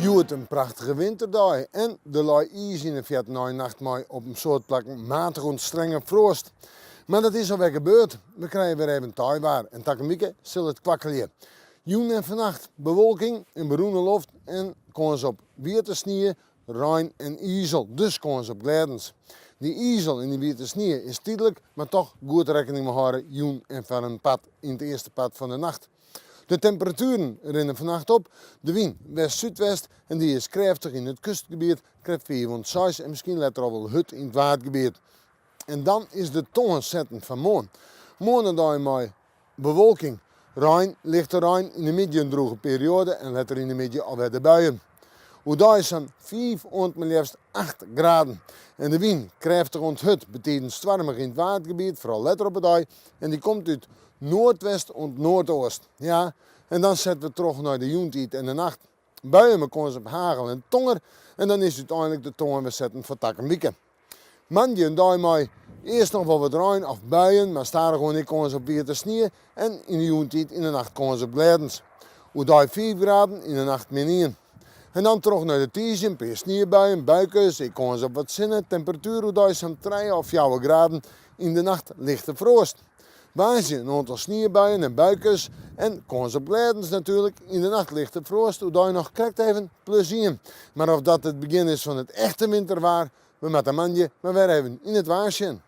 Hjoed in prachtige winterdei en der lei iis yn 'e fierte nei nacht mei op in soad plakken matich oant strenge froast. Mar dat is alwer gebeurd. We krije wer even teiwaar en takom wike sil it kwakkelje. Jûn en fannacht bewolking in berûne loft en kâns op wiete snie, rein en izel, dus kâns op glêdens. Dy izel en dy wiete snie is tydlik, mar toch goed rekkening mei hâlde jûn en foar in part yn it earste part fan de nacht. De temperatueren rinne fannacht op, de wyn west-súdwest en dy is krêftich yn it kustgebiet, krêft 5 oant 6 en miskien letter al wol hurd yn it Waadgebiet. En dan is de toan setten foar moarn. Moarn in dei mei bewolking, rein, lichte rein, yn de middei in drûge perioade en letter yn de middei alwer de buien. Oerdei sa'n 5 oant mar leafst 8 graden. En de wyn, krêftich oant hurd, betiden stoarmich yn it Waadgebiet, foaral letter op 'e dei, en dy komt út noardwest oant noardoost. Ja, en dan sette we troch nei de jûntiid en de nacht. Buien mei kâns op hagel en tonger en dan is úteinlik de toan wer setten foar takom wike. Moandei in dei mei earst noch wol wat rein of buien, mar stadichoan ek kâns op wiete snie en yn de jûntiid yn de nacht kâns op glêdens. Oerdei 5 graden, yn de nacht min ien. En dan troch nei de tiisdei in pear sniebuien, buikes, ek kâns op wat sinne, temperatuer oerdei sa'n 3 of 4 graden, yn de nacht lichte froast. Woansdei in oantal sniebuien en buikes en kâns op glêdens natuerlik. Yn de nacht lichte froast, oerdei noch krekt even plus ien. Mar of dat it begjin is fan it echte winterwaar, we moatte moandei mar wer even yn it waar sjen.